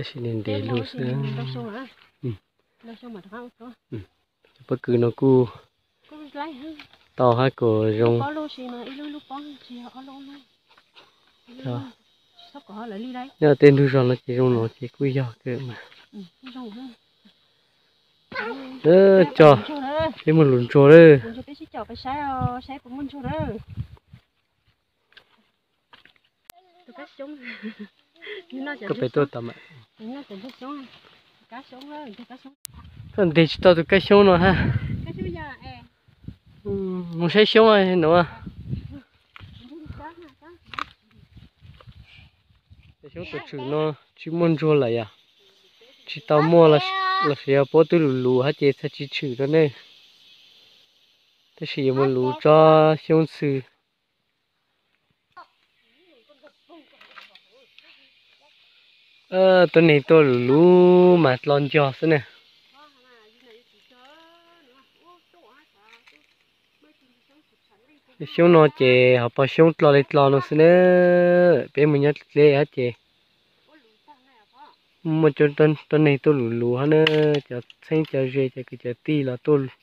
Sim ntev ntev lug xwb. Cov pob kws no kuj tau hab kuj zoo. Nyob tej ntug zog no ces zoo no ces kuj yog kawg mas. Cog, peb muaj lus ntsuag lawm. Koj pem tuaj tod mas. Koj nteg tsis tau tus kab xyoob no hab. Mus saib xyoob no. Xyoob tus tshwm no tsis muaj ntsuag lawm yom. Tsis tau muaj los sis yog puab twb lus lus hab ces txhaj tsis tshwm no ne. Tab sis yuav mus lus tsob xyoob ntxhw. Tuab neeg tuaj lus lus mas dlo ncog xwb na. Xyoob no ces ho pog xyoob dlo li dlo no xwb na. Peb mus nyob dleb hab ces muaj tuab neeg tuaj lus lus hab na, cov txheeb cov ze cov kwv cov tij los tuaj lus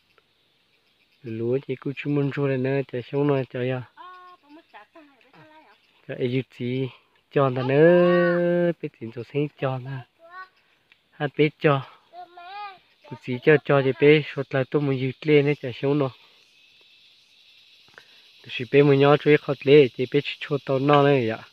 lus ces kuj tsis muaj ntsuag li na. Cov xyoob no cov yog cov es yws txiv cog ntag na, peb txiv ntxuag xeeb cog ntag, hab peb cog, kuv txiv coj cog ces peb suav dlawg tuaj mus ywg dlej ne cov xyoob no. Tab sis peb mus nyob tsua ib qho dleb ces peb tsis tshua tau noj na yom.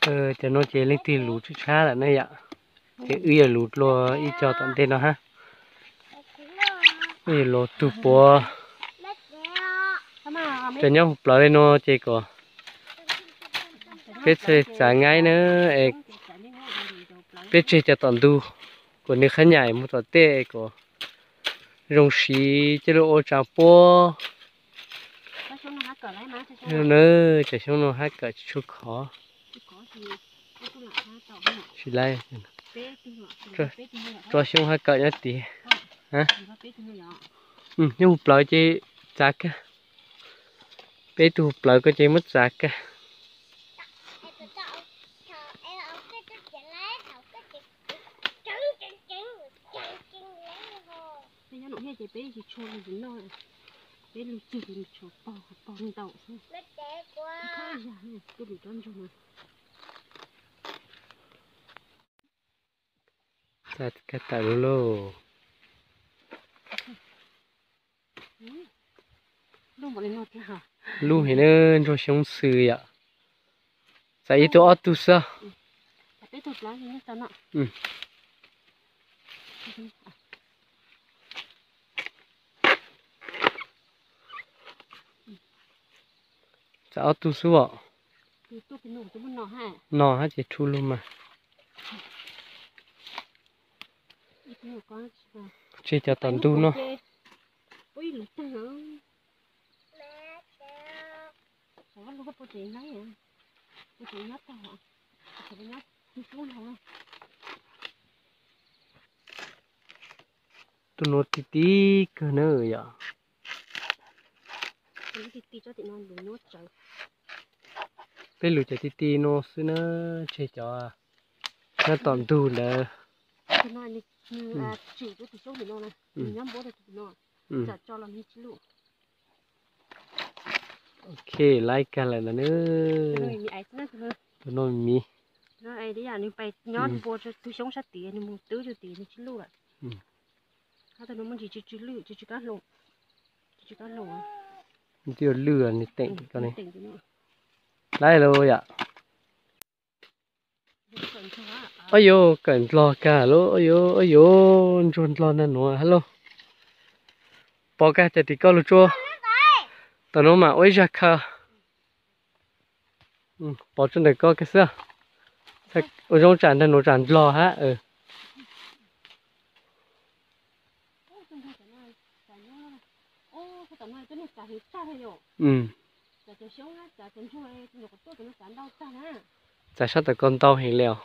Cov no ces leej twg lus tshab tshab lawm na yom, ces wb yuav lus dlua ib co tom ntej no hab. Wb yuav lus tug puav. Cov nyob huv plawv li no ces kom peb txhaj txav ngaib na, es peb tseg cov tom ntug, kom nws qhab nyaim mus tom tej kom zoo siv coj lug ua tsav puab. Na, cov xyoob no hab kawm tsis tshua khov. Tsis laib, tso xyoob hab kawm nyob tid. Nyob huv plawv ces txav kag. Peb tug huv plawv ko ces muab txav kag. Peb lug txug tus tshuav pog, pog ntau xwb. Koj lug rov ntsuag no. Tawm lug lauj. Lub heev na, ntsuag xyoob xwb yom. Txav ib tug ob tug xwb. Txav ob tug xwb os. No hab ces rhu lug mas. Tseg cov tom ntug no. Tus nuav ti ti kawg na yom. Peb lug cov ti ti no xwb na, tseg cov nyob tom ntug ntawd. Ok, laib kag lawm ntag na. Tus no miv. Nws pais nyob npua tug xyoob sab tid, nws mus twb rau tid nws tsis luj lawm. Hab tus no muaj ntsis tsw tsw lwj, tsw tsw kab hlau. Nws twb yuav lwj nws teem tim ko ne. Laib lauj yom. Ob yuav kawm ndlog kag lauj, ob yuav, ob yuav ntsuag ndlog nag nuav hab lauj. Pov kag tas tim koj lug tsuab. Tam nuav mam ua ib zag khaws. Pov tsuab ntawm koj kag xwb. Ua zoo tsam nrag nuav tsam ndlog hab. Txav sab tom ko ntau heev li os.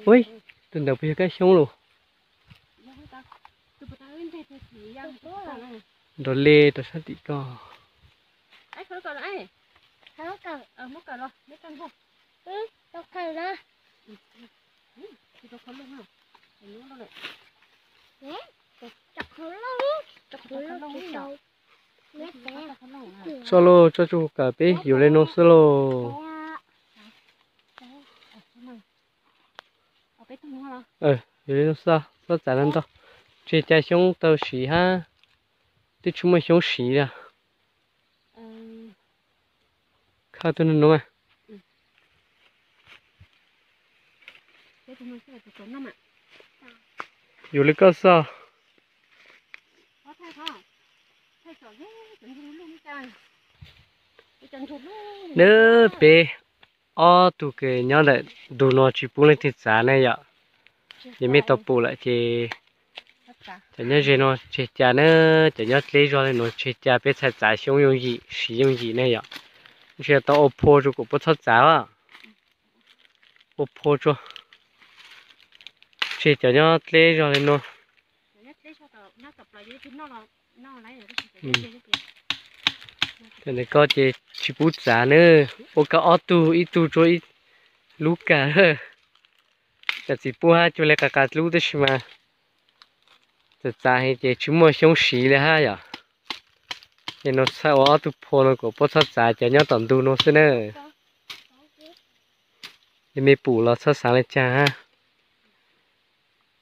Ui, tus ntawd puas yog kab xyoob los? Nrov li rau sab tim ko. Txoj lus tso tsuj kawm peb yuav li no xwb lauj. Yuav li no xwb, txhob txav ntau, tseg ca xyoob tau siv hab, twb tsis muaj xyoob siv li. Khawb tus no no mas. Yuav li koj xwb. Nab peb ob tug kws nyob ntawm ntug no tsis pub leej twg txav ne yom. Yog mej tau pum lawm ces cov nyob ze no tseg ca na, cov nyob dleb zog li no tseg ca, peb txhais txav xyoob yooj yim siv yooj yim ne yom. Ntsia tau ua phua rua kuas puab txhob txav, ua phua rua, tseg cov nyob dleb zog li no. Cov ntawm ko ces tsis pub txav na, ua kag ob tug, ib tug rua ib lub kag. Cov txiv pub hab cuag li qas qas lub tab sis mas txav txav heev ces tsis muaj xyoob siv li hab yom. Ces no txhais ua ob tug phua no kuas puab txhob txav cov nyob tom ntug no xwb na. Yog mej pum los txhob xaav le caag hab,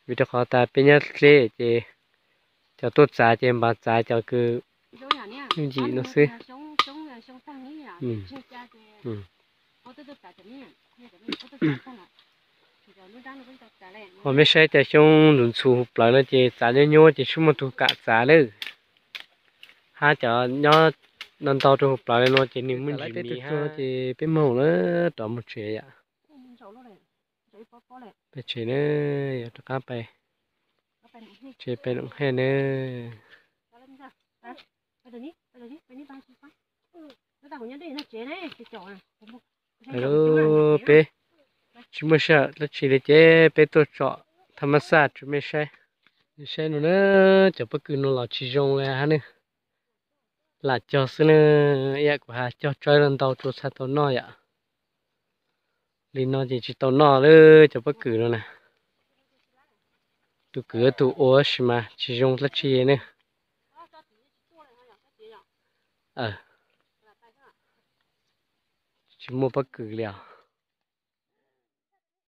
vim rau qhov tas peb nyob dleb ces cov tuaj txav ces npav txav cov kws yooj yim no xwb. Ho mej saib cov xyoob ntxhuv ntxhuv huv plawv no ces txav nyuaj nyuaj ces tsis muaj tug kam txav lawm. Hab cov nyob ntau ntau rau huv plawv li no ces nwg muaj ntsis miv hab. Ces peb moog lawm, rov moog tsev yom. Peb tsev na, yog rov qab pais tsev peb lub hej na. Peb tsis muaj sij hawm dlaab tsi li ces peb tuaj tsom thaj mab xaj rua mej saib. Saib no na, cov pob kws no los tsis zoo li hab ne. Lam cog xwb na, ib yam kuv has cog tsawb los ntau rua txhaj tau noj yom. Li no ces tsis tau noj lawm cov pob kws no na. Tus kwv tus ua tab sis mas tsis zoo dlaab tsi ne. Tsis muaj pob kws li os.